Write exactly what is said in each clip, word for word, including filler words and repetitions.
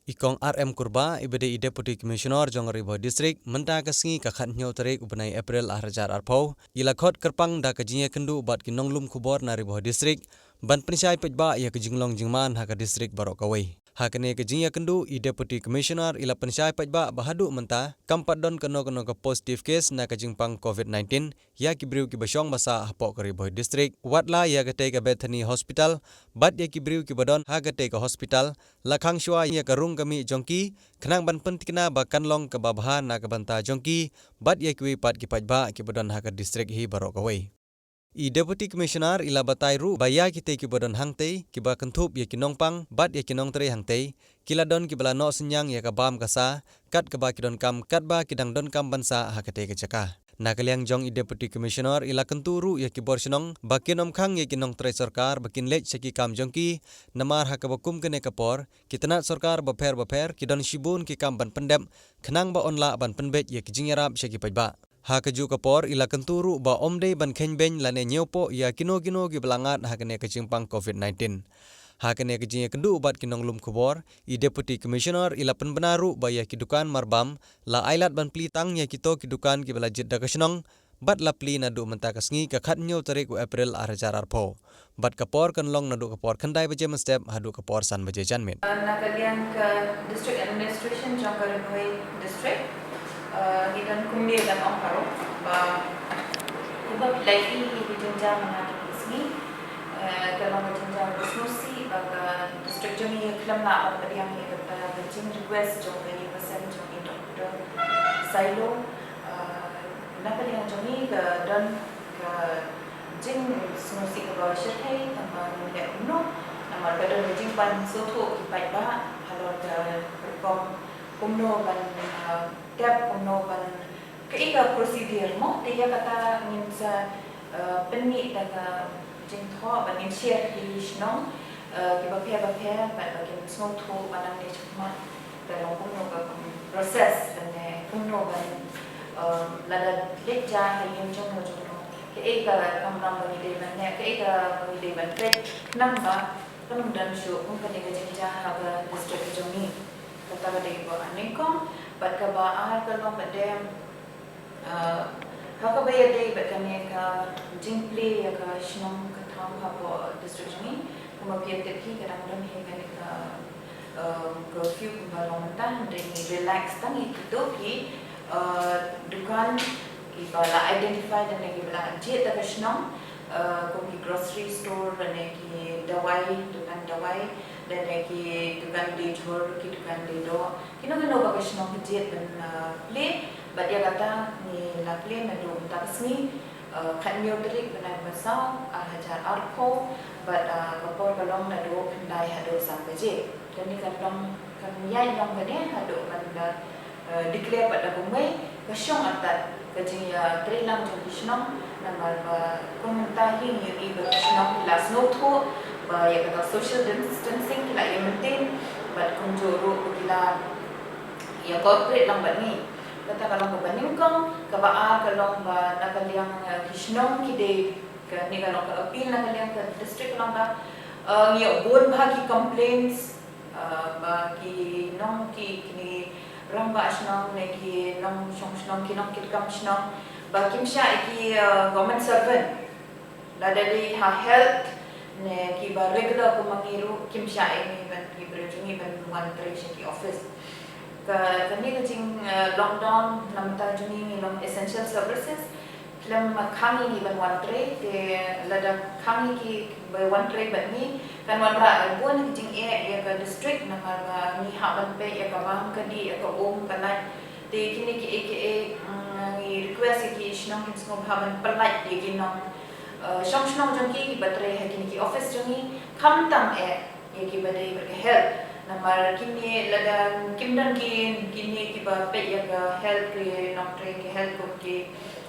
I Kong R M Kurbah, iba dei i Deputy Commissioner jong ka Ri Bhoi District, mynta ka sngi ka khathynñiew tarik u bnai April arhajar arphew, i la khot kyrpang da ka jingïakynduh bad ki nonglum khubor na Ri Bhoi District ban pynshai paidbah ïa ka jinglong jingman ha ka district baroh kawei. Ha kane ka jingïakynduh, i Deputy Commissioner i la pynshai paidbah ba haduh mynta kam pat don kano kano ka positive case na ka jingpang covid nineteen ïa ki briew kiba shong ba sah hapoh ka Ri Bhoi District, wat la ïa katei ka Bethany Hospital bad ïa ki briew kiba don ha katei ka hospital, la khang shuwa ïa ka rung ka mih jong ki, khnang ban pyntikna ba kan long kaba bha na ka bynta jong ki bad ïa kiwei pat ki paidbah kiba don ha ka district hi baroh kawei. I Deputy Commissioner i la batai ruh ba ïa kitei kiba don hangtei, kiba kynthup ïa ki nongpang bad ïa ki nongtrei hangtei, ki la don kiba la noh synñiang ïa ka bam ka sa, kat kaba ki donkam, katba ki dang donkam ban sah ha katei ka jaka. Na ka liang jong i Deputy Commissioner i la kyntu ruh ïa ki bor shnong ba kin ym khang ïa ki nongtrei sorkar ba kin leit sha ki kam jong ki, namar ha kaba kum kane ka por, ki tnat sorkar bapher bapher ki don shibun ki kam ban pyndep, khnang ba yn lah ban pynbeit ïa ki jingïarap sha ki paidbah. Ha kajuh ka por, i la kyntu ruh ba ym dei ban kheiñ beiñ lane ñiewpoh ïa kino kino kiba la ngat ha kane ka jingpang covid nineteen. Ha kane ka jingïakynduh bad ki nonglum khubor, i Deputy Commissioner i la pynbna ruh ba ïa ki dukan marbam la ailad ban plie tang ïa kito ki dukan kiba la jied da ka shnong, bad la plie naduh mynta ka sngi ka khathynñiew tarik u April arhajar arphew. Bad ka por kan long naduh ka por khyndai baje mynstep haduh ka por san baje janmiet. Na ka liang ka District Administration jong ka Ri Bhoi District, eh, ngi don kumne ban ong harum ba kumba phi la ïohi ïa ka jingjia mynta ka sngi, eh, ka long ka jingjia kaba sngewsih ba ka district jong ngi khlem lah ban pdiang ïa kata ka jing request jong ka ïing basan jong i Doctor Sailo. Eh, na ka liang jong ngi ka don ka jingsngewsih kaba shyrkhei, tang ba ngim leh kumno, namar ka don ka jingpang sngewthuh ki paidbah halor ka rukom kumno ban, ah, tep, kumno ban, kaei ka procedure mo, te ïa kata ngin sa, ah, pynmih da ka jingthoh ba ngin share ki shnong, ah, kiba pher bapher, bad ba kin sngewthuh ba nangne shakhmat ka long kumno ka process, lane kumno ban, um, lada leit jia ha ïing jong no jong no, kaei ka kamram ba ngi dei ban leh, kaei kaba ngi dei ban peit, khnang ba kan ym don shuh kum kane ka jingjia ha ka district jong ngi. Kata ka dei kaba nyngkong, bad kaba ar ka long ba dei, uh, ha kaba ïadei bad kane ka jingplie ïa ka shnong ka thaw hapoh district jong ngi. Kumba phi ïatip hi, ka dang don hi kane ka, um, curfew kumba long mynta, hynrei ngi relax tang ïa kito ki, uh, dukan kiba la identify lane kiba la jied da ka shnong, uh, kum ki grocery store lane ki dawai, dukan dawai, lane ki dukan dei jhur, ki dukan dei doh, kino kino ba ka shnong ka jied ban, uh, plie. Bad ïa kata ngi la plie naduh mynta ka sngi, uh, khathynñiew tarik bnai ba saw, arhajar arphew, bad, uh, ka por ka long naduh khyndai haduh san baje. Kane ka long, kan ïaid long kane haduh ban da, uh, declare pat da kumwei, ka shong artat ka jingïatreilang jong ki shnong, namar ba kum mynta hi ngi ïohi ba ki shnong ki la sngewthuh ba ïa kata social distancing ki la ïa maintain, bad kumjuh ruh ki la ïa cooperate lang bad ngi. Kata ka long kaba nyngkong, kaba ar ka long ba na ka liang, eh, ki shnong ki dei, kane ka long ka appeal na ka liang ka district ka long ba, eh, ngi ïoh bun bha ki complaints, eh, ba ki nong ki, kine rangbah shnong ne ki nongshong shnong, ki nongkitkam shnong, ba kim shah ïa ki, eh, government servant. Lada dei ha health ne kiba regular kum ma ngi ruh, kim shah ïa ngi ban, ki briew jong ngi ban wan trei sha ki office. Ka, kane ka jing, eh, lockdown na bynta jong ngi ngi long essential services. Khlem khang ïa ngi ban wan trei, te lada khang ïa ki ban wan trei bad ngi, kan wanrah bun ki jingeh ïa ka district, namar ba ngi hap ban peit ïa ka bam ka dih, ïa ka um ka lait. Te kine kiei kiei, mm, ngi request ïa ki shnong kin sngewbha ban pyllait ïa ki nong, eh, shong shnong jong ki kiba trei ha kine ki office jong ngi, khamtam eh ïa kiba dei bad ka health. Namar kine lada kim don ki, kine kiba peit ïa ka health, ki nongtrei ki health, kum ki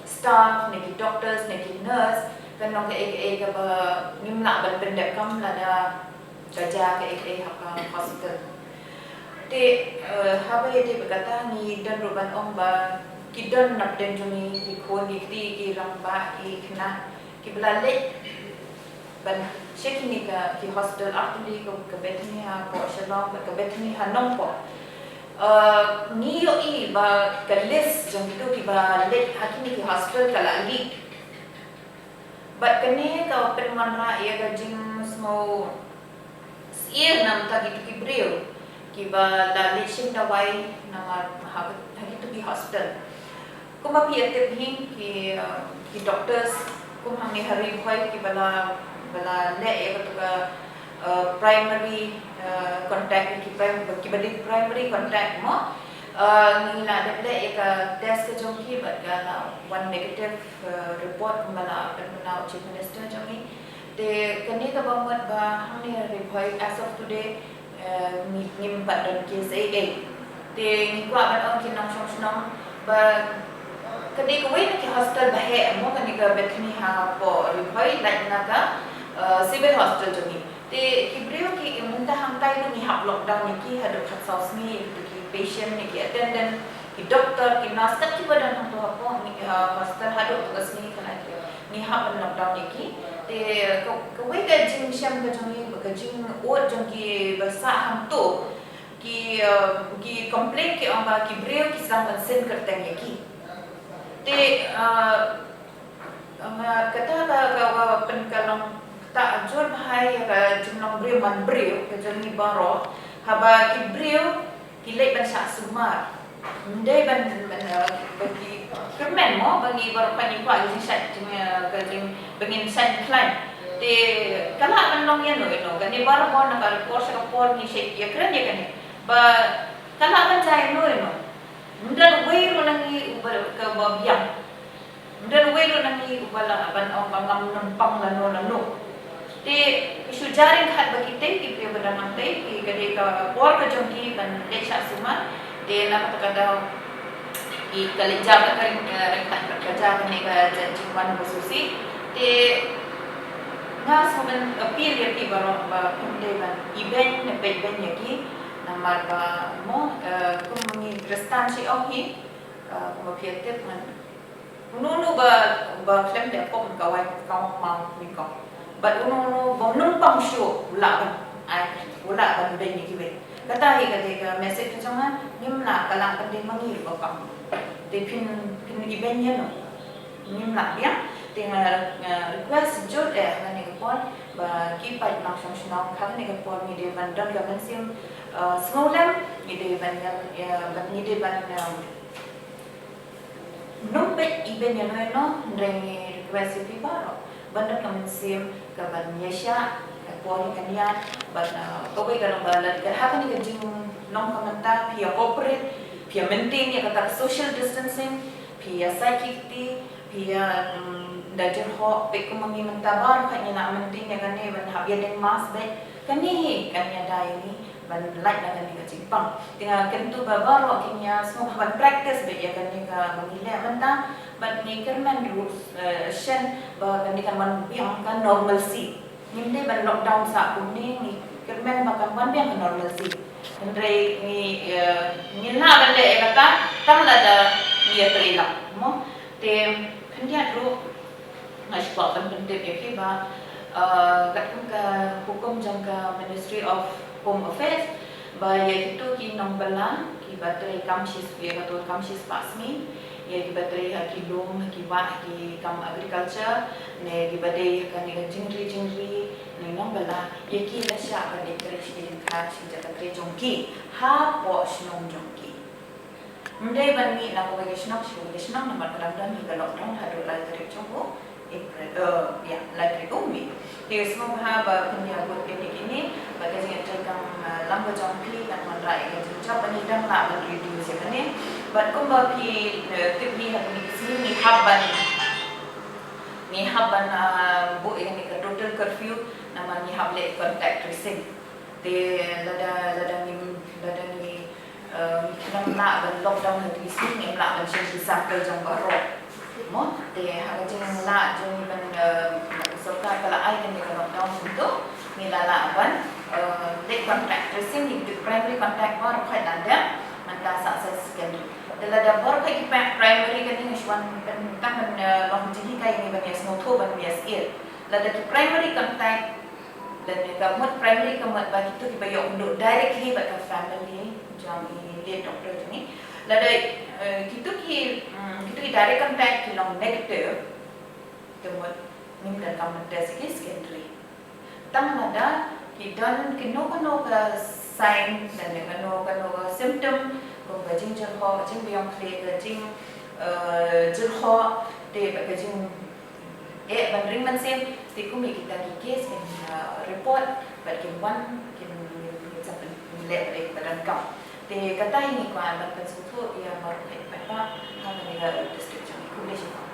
staff ne ki doctors ne ki nurse, kan long kaei kaei kaba ngim lah ban pyndep kam lada ka jia kaei kaei ha ka hospital. Te, eh, haba ïadei bad kata ngi don ruh ban ong ba ki don napdeng jong ngi, ki khun ki kti, ki rangbah ki khynnah kiba la leit Ban sha kine ka ki hospital artylli ka, ka Bethany hapoh Shillong bad ka Bethany ha Nongpoh. Uh, ngi ïohi ba ka list jong kito kiba leit ha kine ki hospital ka la leak. Bad kane ka pynwanrah ïa ka jingsngew syier namar kito ki briew kiba la leit shim dawai namar ha, ha kito ki hospital. Kumba phi ïa tip hi ki, uh, ki doctors kum hangne ha Ri Bhoi kiba la, ba la leh ïa kato ka, uh, primary, uh, contact, ki prim-, kiba dei primary contact mo. Uh, ngi la dep leh ïa ka test ka jong ki bad ka la wan negative, uh, report kumba la pynbna u Chief Minister jong ngi. Te kane kaba mut ba hangne ha Ri Bhoi as of today, eh, ngi, ngim pat don case ei ei. Te ngi kwah ban ong ki nongshong shnong ba ka dei kawei na ki hospital ba heh mo kane ka Bethany hapoh Ri Bhoi, lait na ka, eh, Civil Hospital jong ngi. Te ki briew ki, mynta hangtai ngi hap lockdown ïa ki haduh khatsaw sngi, ïa ki patient, ïa ki attendant, ki doctor, ki nurse, kat kiba don hangto hapoh ngi, eh, hospital haduh ka sngi kane ngi hap ban lockdown ïa ki. Te ka, kawei ka jingshem ka jong ngi, ka jingud jong ki ba sah hangto, ki, eh, ki complain ki ong ba ki briew ki sdang ban syn kyrteng ïa ki. Te, eh, eh, kata ka, ka, ka pyn-, ka long kata jur bha ïa ka jinglong briew man briew ka jong ngi baroh. Haba ki briew ki leit ban shah sumar. Ym dei ban, ban, eh, ba ki kyrmen mo, ba ngi baroh ka ngi kwah ka jingshah jing, eh, ka jing, ba ngin shah jingkhlaiñ. Te ka lah ban long ïano ïano, kane baroh na ka por sha ka por ngi shah ïakren ïa kane. Ba ka lah ban jia ïano ïano. Ym don uwei ruh na ngi uba kaba biang. Ym don uwei ruh na ngi uba lah ban ong ba ngam nang pang lano lano. Te ki shu jia ryngkat ba kitei ki briew ba dang nangtei, ki ka dei ka por ka jong ki ban leit shah sumar. Te na kata ka daw ki ka leit jia ka ring, eh, ryngkat bad ka jia kane ka jingwan ba shisha. Te nga sngewbha ban appeal ïa phi baroh ba phim dei ban ibeiñ ne peit beiñ ïa ki. Namar ba mo, eh, kum ngi Khristan shi ong hi, eh, kumba phi ïa tip ngan Uno uno ba, ba khlem leh pop ka wai ka wai ma mi ko. Bad uno uno ba nang pang shuh u lah ban ai, u lah ban beiñ ïa kiwei. Kata hi ka dei ka message ka jong nga, ngim lah, ka lah ban dei ma ngi ruh ba pang. Te phin, phin ibeiñ ïano. Ngim lah biang, te nga, nga request jur eh ha kane ka por ba ki paid nongshong shnong ha kane ka por ngi dei ban don ka mynsiem, eh, sngewlem, ngi dei ban, eh, ban, ngi dei ban, eh, Num peit ibeiñ ïano ïano, hynrei ngi request ïa phi baroh ban don ka mynsiem ka ban ïaishah, ka por ïa ka niat, ban, uh, kawei ka long ba lada ha kane ka jinglong ka mynta phi ïa cooperate, phi ïa maintain ïa kata ka social distancing, phi ïa sait ki kti, phi ïa, mm, da jyrhoh, peit kum ma ngi mynta baroh ka ngi la maintain ïa kane ban hap ïa deng mask beit, kane hi kan ïada ïa ngi ban lait na kane ka jingpang. Te nga kyntu ba baroh kin ïa sngewbha ban practice beit ïa kane kaba ngi leh mynta bad ngi kyrmen ruh, eh, shen ba kane kan wan biang ka normalcy. Ngim dei ban lockdown sah kumne, ngi kyrmen ba kan wan biang ka normalcy. Hynrei ngi, eh, ngin lah ban leh ïa kata tang lada ngi ïatrei lang mo. Te khyndiat ruh nga shu kwah ban pyntip ïa phi ba, uh, katkum ka hukum jong ka Ministry of Home Affairs ba ïa kito ki nongbylla kiba trei kam shi, ïa kato kam shispah sngi, ïa kiba trei ha ki lum, ha ki wah, ha ki kam agriculture, ne kiba dei ha kane ka jingri jingri ne nongbylla, ïa ki la shah ban leit trei shi lyngkha shi jaka trei jong ki hapoh shnong jong ki. Ym dei ban mih na kawei ka shnong sha kawei ka shnong namar ka dang don hi ka lockdown haduh lai tarik jong u April, eh, ïa, lai tarik u May. Te sngewbha ba phin ïa bud kine kine bad ka jingïatreilang, eh, lang ka jong phi kan wanrah ïa ka jingjop ba ngi dang lah ban reduce ïa kane. Bad kumba phi, eh, tip hi ha kine ki sngi ngi hap ban, ngi hap ban, eh, buh ïa kane ka total curfew namar ngi hap leh contact tracing. Te lada, lada ngi, lada ngi, eh, ngi khlem lah ban lockdown ha kine ki sngi, ngim lah ban shim ki sample jong baroh. Mo, te ha ka jinglah jong ngi ban, eh, ka sorkar ka la ai kane ka lockdown kumto, ngi la lah ban, eh, leh contact tracing, ngi tip primary contact baroh khoit lada mynta sa sa secondary. Te lada baroh khoit ki pa-, primary kane ngi shu wan ban tang ban, eh, long jinghikai ngi ban ïa sngewthuh ban ïa sngewthuh. Lada ki primary contact, lada ka mut primary ka mut ba kito kiba ïoh mluh directly bad ka family jong i late doctor jong ngi. Lada eh, kito ki mm, kito ki direct contact ki long negative, te mut ngim donkam ban test ki secondary. Tang lada ki don kano kano ka sign lane kano kano ka symptom, kum ka jingjyrhoh, ka jingbiang khlieh, ka jing eh, jyrhoh, te bad ka jing eh ban ring mynsiem, te kum ïa kita ki case kin uh, report bad kin wan kin kin sa pynleh bad ïa kita donkam. Te kata hi ngi kwah ban pynsngewthuh ïa baroh ki paidbah ha kane ka district jong ngi. Khublei shibun.